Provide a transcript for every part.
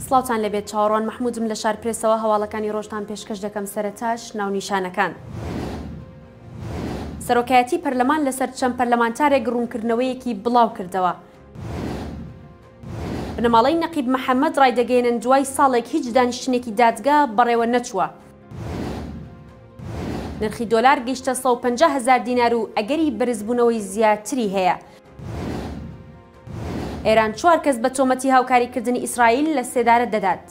سڵاوتان لێبێت چاوەڕوان مەحمودم لە شار پرێسەوە هەواڵەکانی ڕۆژتان پێشکەش دەکەم سەرەتاش ناونیشانەکان. سەرۆکایەتی پەرلەمان لەسەر چەند پەرلەمانتارێک ڕوونکردنەوەیەکی بڵاو کردەوە. بنەماڵەی نەقیب محەمەد ڕایدەگەیەنن دوای ساڵێک هیچ دانیشتنێکی دادگا بەڕێوە نەچووە. نرخی دۆلار گەیشتە 150 هەزار دینار و ئەگەری بەرزبوونەوەی زیاتری هەیە. ئێران چوار کەس بە تۆمەتی هاوکاریکردنی ئیسرائیل لە سێدارە دەدات.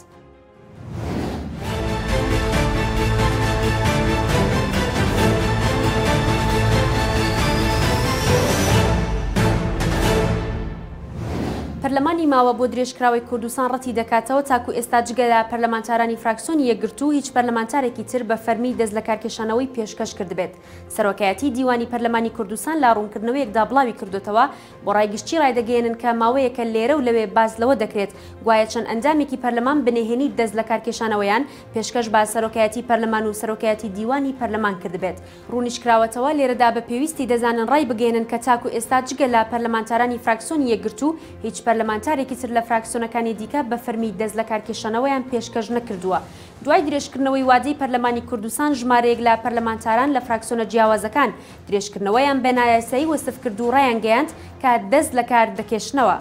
پەرلەمانی ماوە بۆ درێژکراوەی کوردستان ڕەتی دەکاتەوە تاکو ئێستا جگە لە پەرلەمانتارانی فراکسیۆنی یەکگرتوو هیچ پەرلەمانتارێکی تر بە فەرمی دەست لەکارکێشانەوەی پێشکەش کردبێت. سەرۆکایەتی دیوانی پەرلەمانی کوردستان لە ڕوونکردنەوەیەکدا بڵاوی کردۆتەوە بۆ ڕای گشتی ڕایدەگەیەنن کە ماوەیەکە لێرە و لەوێ باس لەوە دەکرێت گوایە چەند ئەندامێکی پەرلەمان بنهێنی دەست لەکارکێشانەوەیان پێشکەش بە سەرۆکایەتی پەرلەمان و سەرۆکایەتی دیوانی پەرلەمان کردبێت. ڕوونیشکراوەتەوە، لێرەدا بە پێویستی دەزانن ڕایبگەیەنن کە تاکو ئێستا جگە لە پەرلەمانتارانی فراکسۆنی یەکگرتوو هیچ پەرلەمانتارێکی تر لە فراکسۆنەکانی دیکە بە فەرمی دەست لەکارکێشانەوەیان پێشکەش نەکردووە. دوای درێژکردنەوەی وادەی پەرلەمانی کوردستان ژمارەیەک لە پەرلەمانتاران لە فراکسۆنە جیاوازەکان درێژکردنەوەیان بە نایاسایی وەسف کرد و ڕایانگەیاند کە دەست لەکار دەکێشنەوە.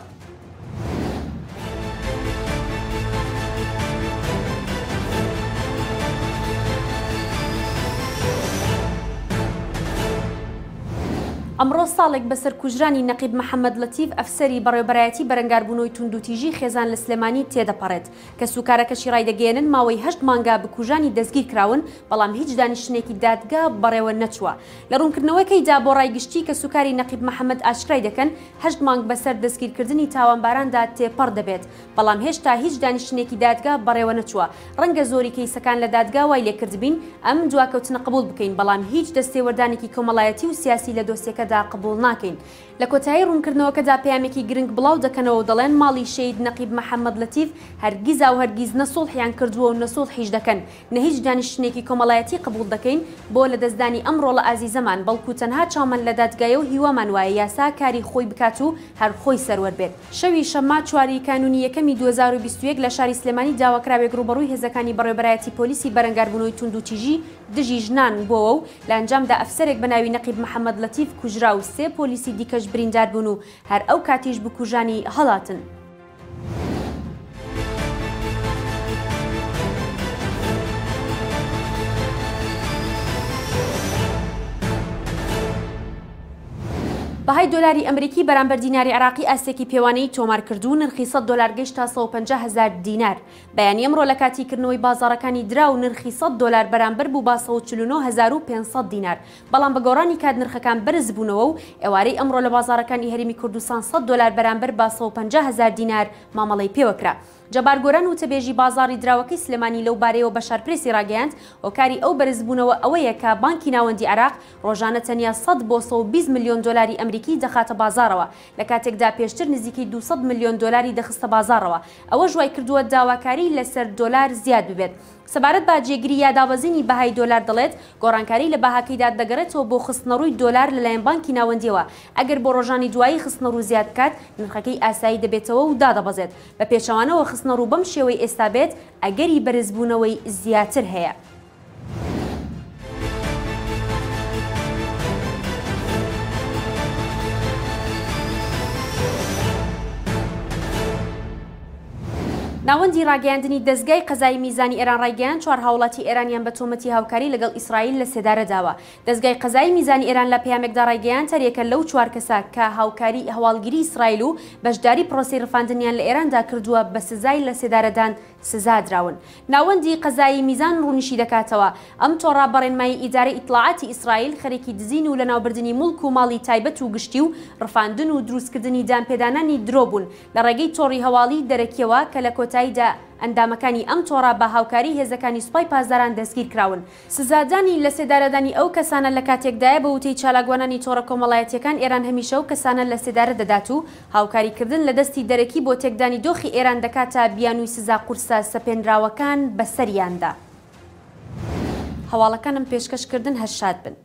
ئەمڕۆ ساڵێک بەسەر کوژرانی نەقیب محەمەد لەتیف ئەفسەری بەڕێوبەرایەتی بەرەنگاربوونەوەی توندوتیژی خێزان لە سلێمانی تێدەپەڕێت. کەسوکارەکەشی ڕایدەگەیەنن ماوەی هەشت مانگە بکوژانی دەستگیرکراون، بەڵام هیچ دانیشتنێکی دادگا بەڕێوە نەچووە. لە ڕوونکردنەوەکەیدا بۆ ڕای گشتی کەسوکاری نەقیب محەمەد ئاشکرای دەکەن، هەشت مانگ بەسەر دەستگیرکردنی تاوانباراندا تێپەڕ دەبێت، بەڵام هێشتا هیچ دانیشتنێکی دادگا بەڕێوە نەچووە، ڕەنگە زۆری کەیسەکان لە دادگا وای لێکردبین ئەم دواکەوتنە قبوڵ بکەین، بەڵام هیچ دەستێوەردانێکی کۆمەڵایەتی و سیاسی لە دۆسیەکەدا قبوڵ ناکەین. لە کۆتایی ڕوونکردنەوەکەدا پەیامێکی گرنگ بڵاو دەکەنەوە و دەڵێن ماڵی شەهید نەقیب محەمەد لەتیف هەرگیزاو هەرگیز نە سوڵحیان کردووە و نە سوڵحیش دەکەن، نە هیچ دانیشتنێکی کۆمەڵایەتی قبوڵ دەکەین بۆ لەدەستدانی ئەم ڕۆڵە ئازیزەمان، بەڵکو تەنها چاومان لە دادگایە و هیوامان وایە یاسا کاری خۆی بکات و هەر خۆی سەروەر بێت. شەوی شەممە چوار ی کانوونی یەکەمی 2021 لە شاری سلێمانی داواکراوێک ڕووبەڕووی هێزەکانی بەڕێوەبەرایەتی پۆلیسی بەرەنگاربوونەوەی توندوتیژی دژی ژنان بۆوە و لە ئەنجامدا ئەفسەرێک بە ناوی نەقیب محەمەد لەتیف کوژرا و سێ پۆلیسی دیکەش بریندار بوون و هەر ئەو کاتیش بکوژانی هەڵاتن. بەهای دۆلاری ئەمریکی بەرامبەر دیناری عێراقی ئاستێکی پێوانەیی تۆمار کرد و نرخی 100 دۆلار گەیشتە 150 هەزار دینار. بەیانی ئەمڕۆ لە کاتی کردنەوەی بازاڕەکانی دراو نرخی 100 دۆلار بەرامبەر بوو بە 149,500 دینار، بەڵام بە گۆڕانی کات نرخەکان بەرزبوونەوە و ئێوارەی ئەمڕۆ لە بازاڕەکانی هەرێمی کوردستان 100 دۆلار بەرامبەر بە 150 هەزار دینار مامەڵەی پێوەکرا. جەبار گۆران وتەبێژی بازاڕی دراوەکەی سلێمانی لەو بارەیەوە بە شارپرێسی ڕاگەیاند، هۆکاری ئەو بەرزبوونەوە ئەوەیە کە بانکی ناوەندی عێراق ڕۆژانە تەنیا 100 بۆ 120 ملیۆن دۆلاری ئەمریکی دەخاتە بازاڕەوە لە کاتێکدا پێشتر نزیکەی 200 ملیۆن دۆلاری دەخستە بازاڕەوە، ئەوەش وایکردووە داواکاری لەسەر دۆلار زیاد ببێت. سەبارەت بە جێگری یا دابەزینی بەهای دۆلار دەڵێت، گۆڕانکاری لە بەهاکەیدا دەگەڕێتەوە بۆ خستنەڕووی دۆلار لەلایەن بانکی ناوەندییەوە، ئەگەر بۆ ڕۆژانی دوایی خستنەڕوو زیاد بکات، نرخەکەی ئاسایی دەبێتەوە و دادەبەزێت، بە پێچەوانەوە خستنەڕوو بەم شێوەی ئێستا بێت، ئەگەری بەرزبوونەوەی زیاتر هەیە. ناوەندی ڕاگەیاندنی دەزگای قەزایی میزانی ئێران ڕایگەیاند، چوار هاوڵاتی ئێرانیان بە تۆمەتی هاوکاری لەگەڵ ئیسرائیل لە سێدارە داوە. دەزگای قەزایی میزانی ئێران لە پەیامێکدا ڕایگەیاند، هەریەکە لەو چوار کەسە کە هاوکاری هەواڵگری ئیسرائیل و بەشداری پرۆسەی ڕفاندنیان لە ئێراندا کردووە بە سزای لەسێدارەدان سزادراون. ناوەندی قەزایی میزان ڕوونیشیدەکاتەوە، ئەم تۆڕە بە ڕێنمایی ئیدارەی ئیتڵاعاتی ئیسرائیل خەریکی دزین و لەناوبردنی موڵک و ماڵی تایبەت و گشتی و ڕفاندن و دروستکردنی دانپێدانانی درۆ بوون لە ڕێگەی تۆڕی هەواڵیی دەرەکییەوە کە لە کۆتاییدا ئەندامەکانی ئەم تۆڕە بە هاوکاریی هێزەکانی سوپای پاسداران دەستگیرکراون. سزادانی لەسێدارەدانی ئەو کەسانە لە کاتێکدایە بە وتەی چالاکوانانی تۆڕە کۆمەڵایەتییەکان ئێران هەمیشە ئەو کەسانە لەسێدارە دەدات و هاوکاریکردن لە دەستی دەرەکی بۆ تێکدانی دۆخی ئێران دەکاتە بیانووی سزا قورسە سەپێنراوەکان بەسەریاندا. هەواڵەکانم پێشکەش کردن هەر شاد بن.